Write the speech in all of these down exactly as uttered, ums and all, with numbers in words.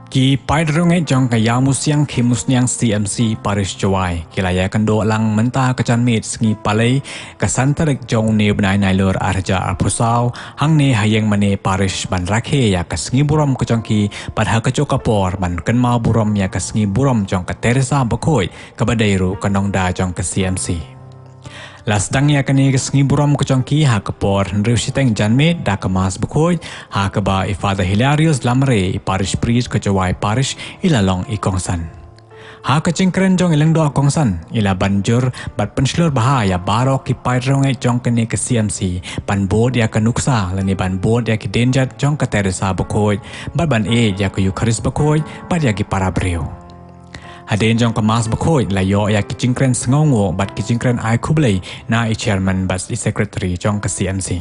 Ki paid riewngeit jong ka Ïawmusiang Khimusniang C M C Parish Jowai ki la ïakynduh lang mynta ka janmiet sngi Palei ka san tarik jong une u bnai Nailur arhajar arphew saw hangne ha Ïingmane Parish ban rakhe ïa ka sngi burom ka jong ki bad ha kajuh ka por ban kynmaw burom ïa ka sngi burom jong ka Teresa Bakhuid kaba dei ruh ka nongda jong ka C M C. La sdang ïa kane ka sngi burom ka jong ki ha ka por hynriew shiteng janmiet da ka Mass Bakhuid ha kaba i Father Hilarius Lamare, i Parish Priest ka Jowai Parish, i la long i kongsan. Ha ka jingkren jong i Lyngdoh Kongsan i la ban jur bad pynshlur bha ïa baroh ki paid riewngeit jong kane ka C M C ban bud ïa ka nuksa lane ban bud ïa ki dienjat jong ka Teresa Bakhuid bad ban ïeit ïa ka Eukharist Bakhuid bad ïa ki para briew. Hadien jong ka Mass Bakhuid la ïoh ïa ki jingkren sngewnguh bad ki jingkren ai khublei na i Chairman bad i Secretary jong ka C M C.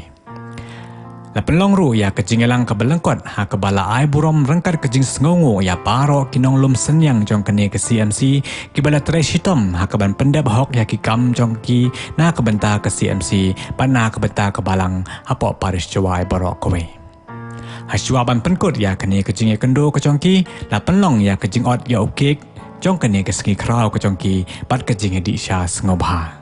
La pynlong ruh ïa ka jingïalang kaba lyngkot ha kaba la ai burom ryngkat ka jingsngewnguh ïa baroh ki nonglum synñiang jong kane ka C M C kiba la trei shitom ha kaban pyndep hok ïa ki kam jong ki na ka bynta ka C M C bad na ka bynta ka Balang hapoh Parish Jowai baroh kawei. Hashwa ban pynkut ïa kane ka jingïakynduh ka jong ki la pynlong ïa ka jingot ïa u cake jong kane ka sngi khraw ka jong ki bad ka jingïadih sha sngewbha.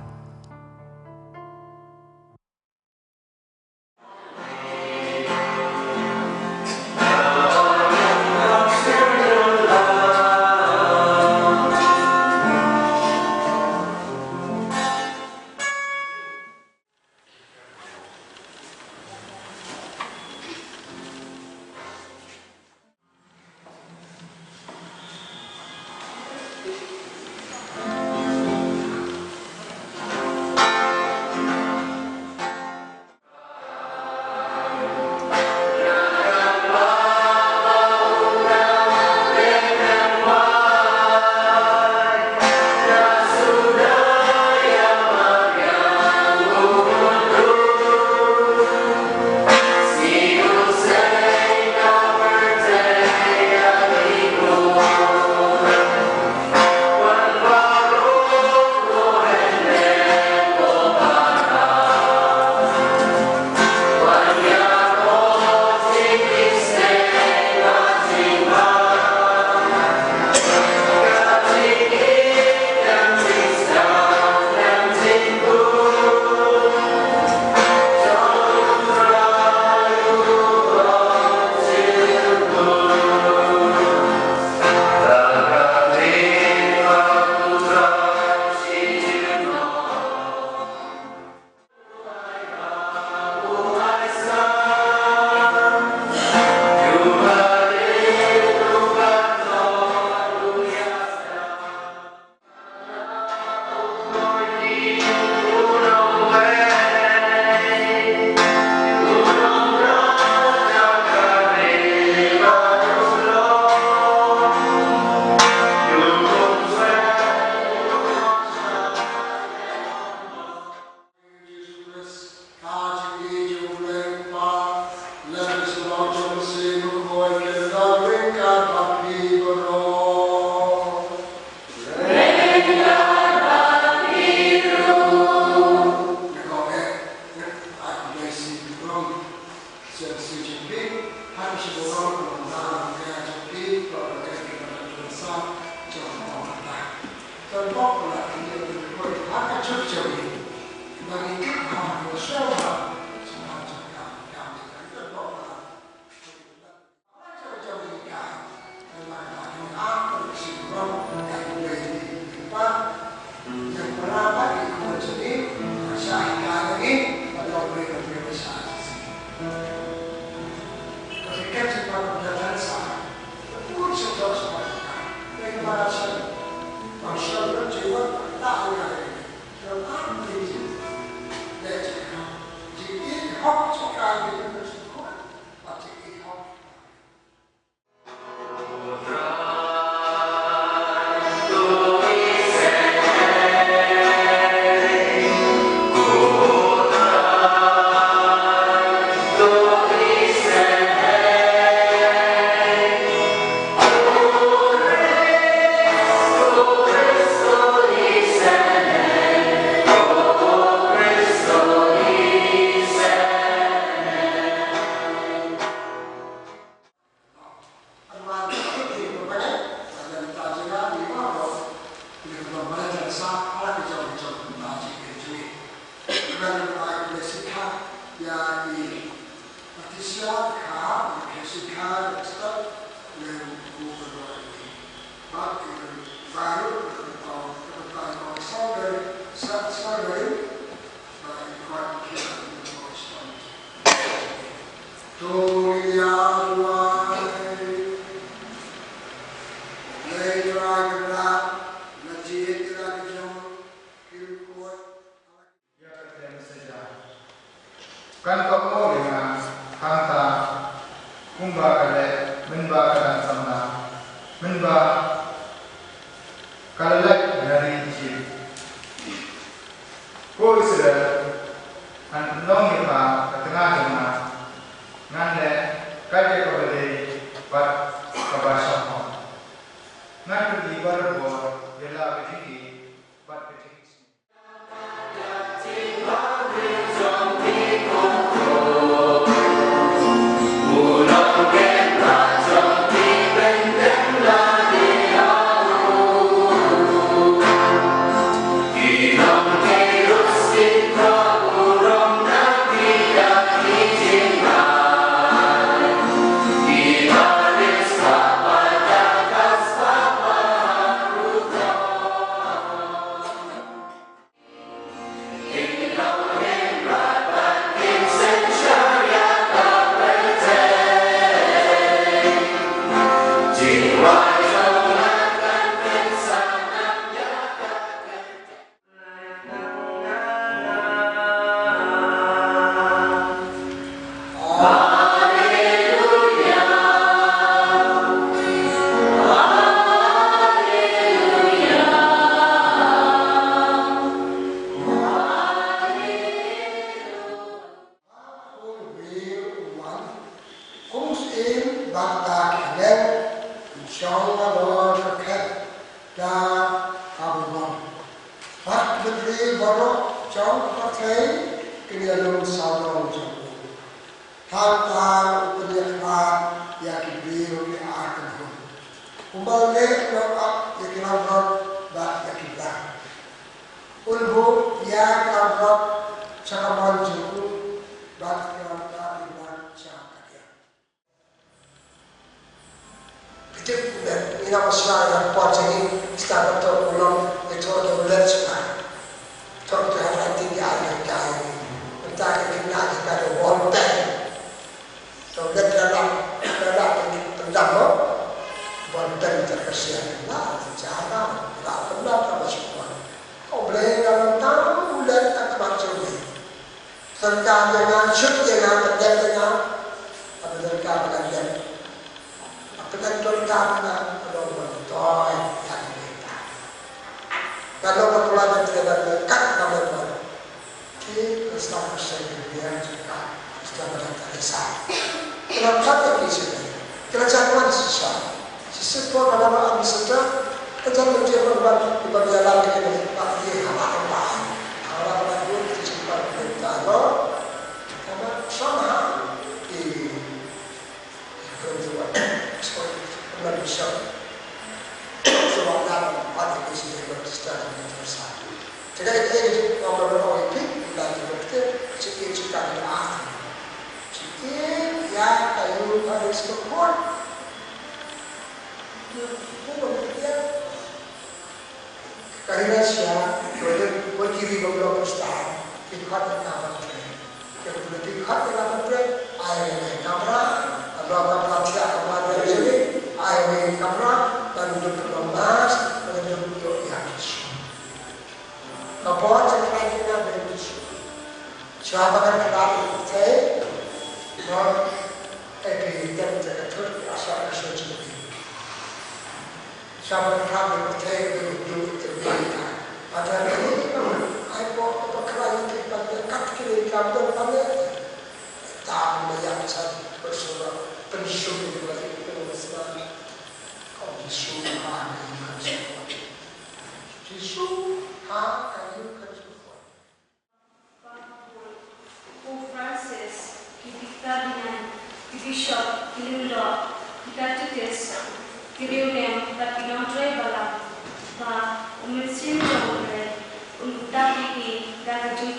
Ïa i Patricia Kha, Jessica Dexter, lem u Roy. Bad i baroh ka tang, ka tang kong Sunday, Sa-, Sunday, bad i kwah ki kwah ki kwah Sunday. To ïa duwai. Lei duwai ka rak, na jied ka rak jong, ki kwah. Ïa kata ka message. Kan ka ong ïa nga hangta kumba ka leh mynba ka dang samla, mynba ka la leit na ri Ijipt. Ko Israel, ngan pynlong ïa pha ka tnga jong nga, ngan leh kat ïa kaba dei bad kaba shong hok. Ngan pynïaid bor ïa la ka jingïeit bad ka jingïeit. Kum syiem bad da ki angel, ym shong halor ka khet da ka bymman. Bad ki briew baroh jong ka pyrthei kin ïalum sawdong jong u. Hangta u pynïakhlad ïa ki briew ki ar kynhun. Kumba u leh noh ap ïa ki langbrot bad ïa ki blang. Un buh ïa ka bor sha ka mon jong u, bad ka bor ka bor sha ka diang. Ka tip kumne, ngi nang sngewthuh ïa ka por jong ngi, stad ba to u long, ïa to u long leh sngewthuh. To u te ha ka ting ïa ka ïa ngi. Mynta ka ting ïa ka ka da bor pen. To leh ka lam, ka lam pyndam mo. Bor pen ta ka sia. La, ja ka, la pyndam ka ba sngewthuh. Ko Blei nga mynta u leh ta ka ba jong ngi. Tang ka jong nga, shut jong nga, pynlong jong nga. Ka pynlong ka pynlong jong nga. Ka pynlong jong nga, ka long ban toy, ïa ka mynta. Ka long ka pynlong jong nga, ka long ban toy. Ki Khristan Khristan ki biang jong ka, Khristan ba dang ta risa. Ka long ka ta ki sini. Ka long jong nga sisa. Shisha pura ka dang am shisha, ka jan ka jan ka ban, ka ban ïalam ka kine, ba ki ha ba ka ba. Ha ba ka ba ki, ki shisha ba ki ta lo. Ka ba sama, ki, ki kon tu ba. So, ka ban shisha. So, ba ka ba, ba ki shisha ba ki ta lo, sa. Te ka ïa ka ïa ka ong ka ong ïa ki, la ki bad te, shi ki shi ka ïa ka ong. Shi ki ïa ka ïa ka ong ka ong. Ka ri Russia, ko ri, ko ri ki ri ba blok Khristan, ki khot ïa ka ban trei. Ki khot ïa ka ban trei, ai ïa ka kamra, ka blok kamra thiah kamra trei jong ki, ai ïa ka kamra, ban duk ka mask, ban duk ïa ka. Ka bor jong ka Trai ka na bynta shuh. Shuwa ba ngan kyndat ïa ka pyrthei, ngan ai phi tem jong ka thut ka sha ka sha jong phi. Shuwa ba ngan kyndat ïa ka pyrthei, ka dei ka dei ka dei ka. Ba da ka dei ka ai bor ka ba kyndat ïa ki ban ïa kat ki dei ka ban ban ïa. Ta ba ïa ka sa ba shuwa ba pynshong ïa ka ba ïa ka ba sma. Ka Jisu ka ba ïa ka shuwa. Jisu ha ka ïing ka jong u Pope Francis, ki Victor Binian, ki Bishop, ki Lyngdoh, ki Katekist, ki Riewlem bad ki nongtrei balang, ba u Mynsiem jong U Blei un bud ïa ki da ka jing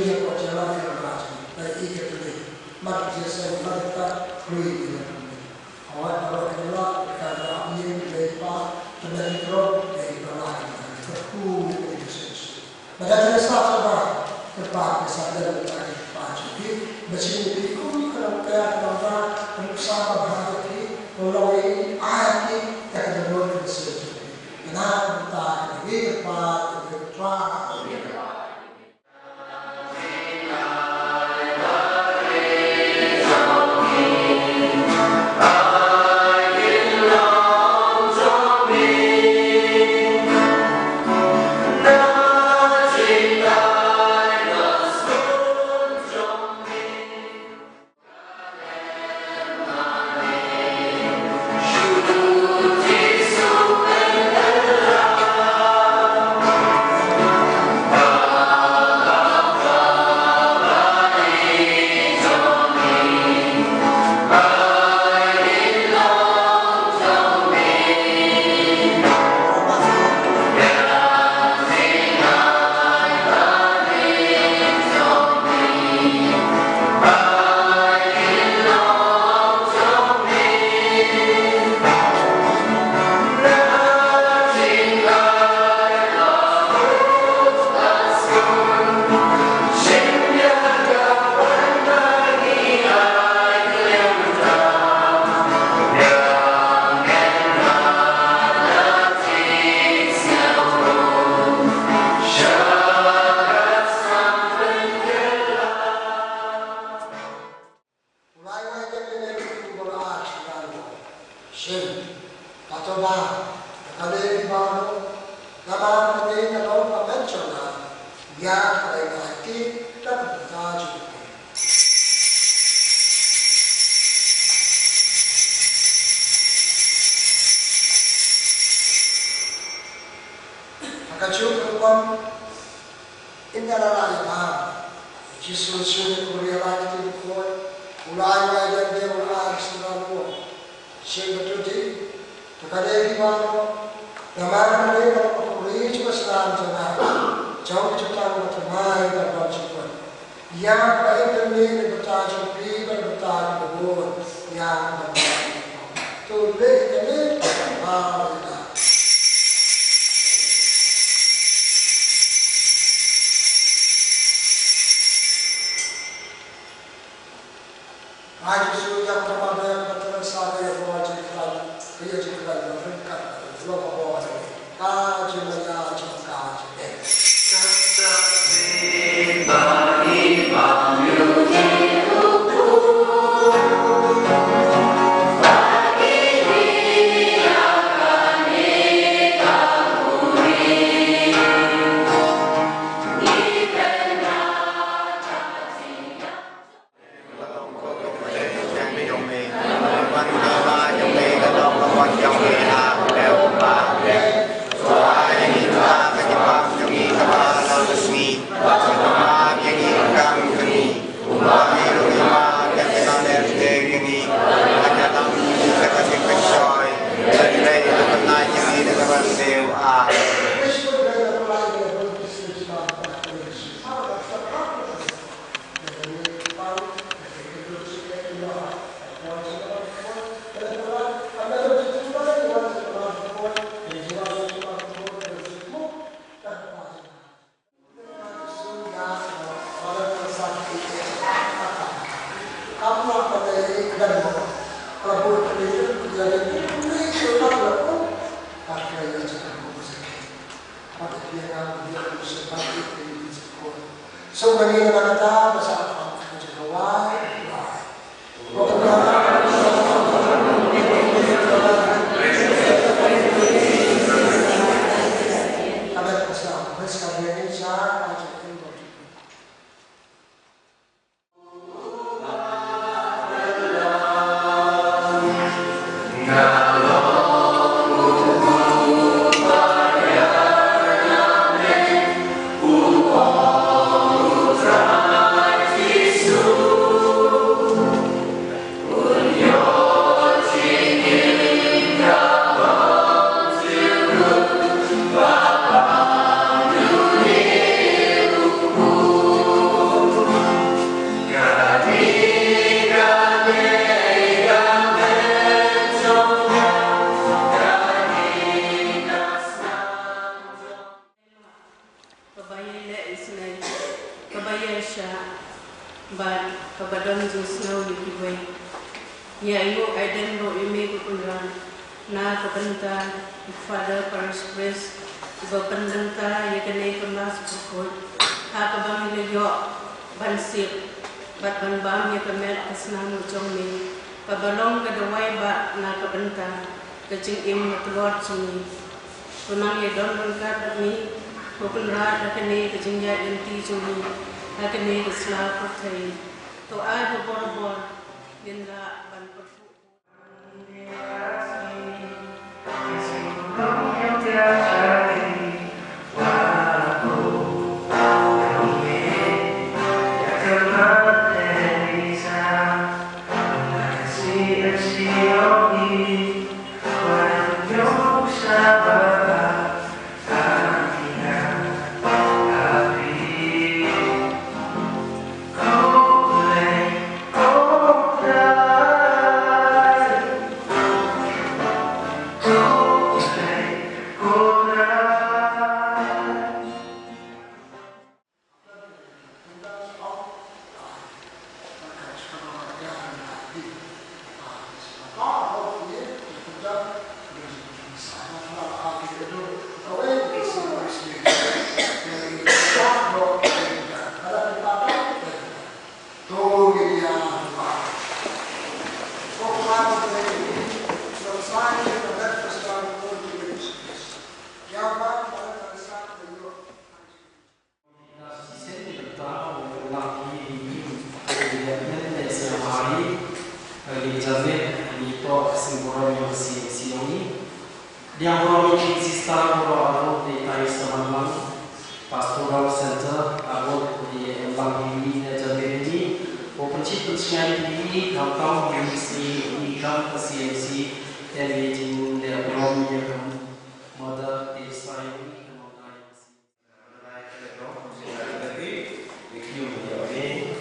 ïa ka jingïalam ïa ka Trai jong ngi. Ka i ka tuli. Mat ka jingïaseng, mat ka khlui ïa ka. Hawai baroh ki la ka da ïing lei pa, tymmen ki brot lei pa la ka da ku ïa ka jingïaseng. Ba da jingïaseng ba, kyrpad ïa sa dang ka jingkyrpad jong ki. Ba shisien ki kum ki khlem ka ka da ka nuksa ba bha jong ki, ba long ïa ki ai ki ka ka da lut ka jingïaseng jong ki. Ka na ka ta ka jingkyrpad ka jingkyrpad. U Lai wai dep ïa ngi u ba la ar sha ngi. Shin, kato ba, ka dei ba no, namar ka dei ka long ka met jong nga, ïa ka dei ka ti, ka bynta jong ngi. Ha ka juh ka rukom, ynda la lah ïa bam, Jisu u shu ïa kuri ïa la ki kti bakhuid, u la ai wai dep dep, u la ai sha ki briew. Shin, kato di, to ka dei ki bam, namar ka dei ka kuri jong ka snam jong nga, jong ka jutang ka thymmai ka bym jukut. Ïa ba ïa kane ne bata jong phi ba bata jong phi. Ïa ba to leh kane ba. Ai Jisu ïa ka ba ba ba ta sa ïa ba jingkhlaiñ, ïa jingkhlaiñ ba ryngkat. Lo ba ba ka jingmaya jong ka jingeh. Kaba ïaileh isynei, kaba ïaishah, bad kaba don jingsngew ïa kiwei. Ïa ïoh aidem ruh ïa me ko Kynrad, na ka bynta u Father Parish Priest, uba pynbynta ïa kane ka Mass bakhuid, ha kaba ngi la ïoh ban sip bad ban bam ïa ka met ka snam jong me, kaba long ka dawai bah na ka bynta ka jingim na tlot jong ngi. To nang ïa don ryngkat bad ngi ko Kynrad ha kane ka jingïaid lynti jong ngi ha kane ka sla pyrthei. To ai ba bor bor ngin lah ban pyrkhat. Dei burom ïa ki sister baroh arngut, dei tang ïa ki samla Pastoral Center arngut, dei em lang ïa ki ne jam ïa ki. Ko pynshit pynsngew ïa ki khamtam ïa ki, ïa ki kam ka C M C, em ïa ki, dei burom ïa ka Mother Teresa ïa ki, ka Mother ïa ki.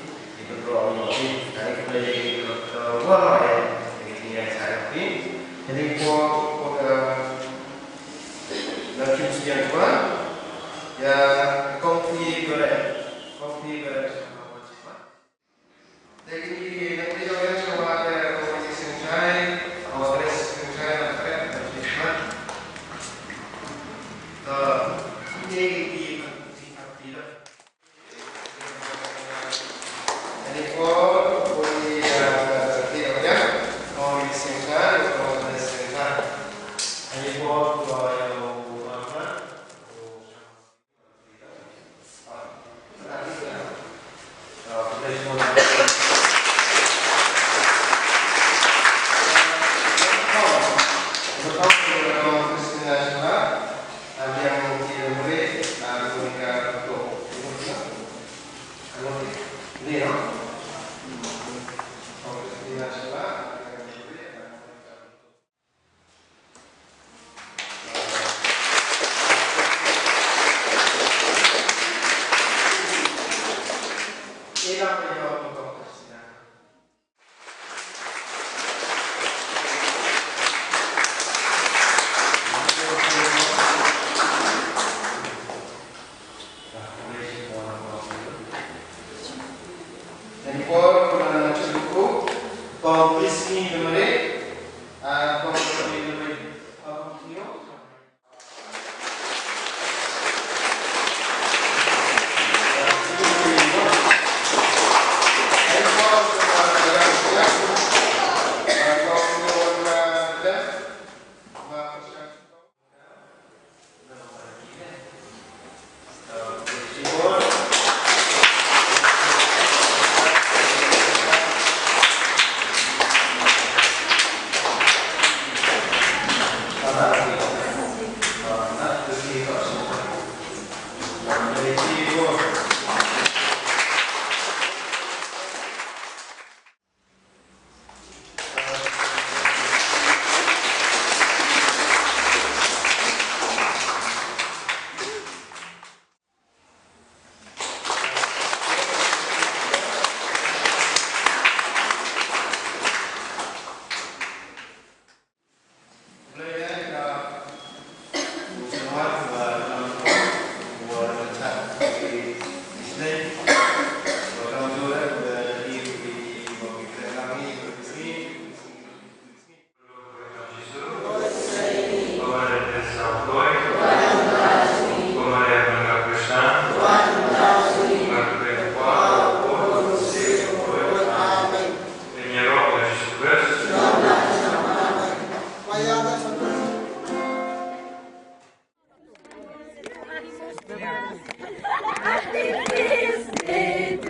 Happy Feast Day to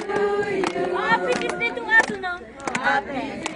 you. Happy Feast Day to us, you know. Happy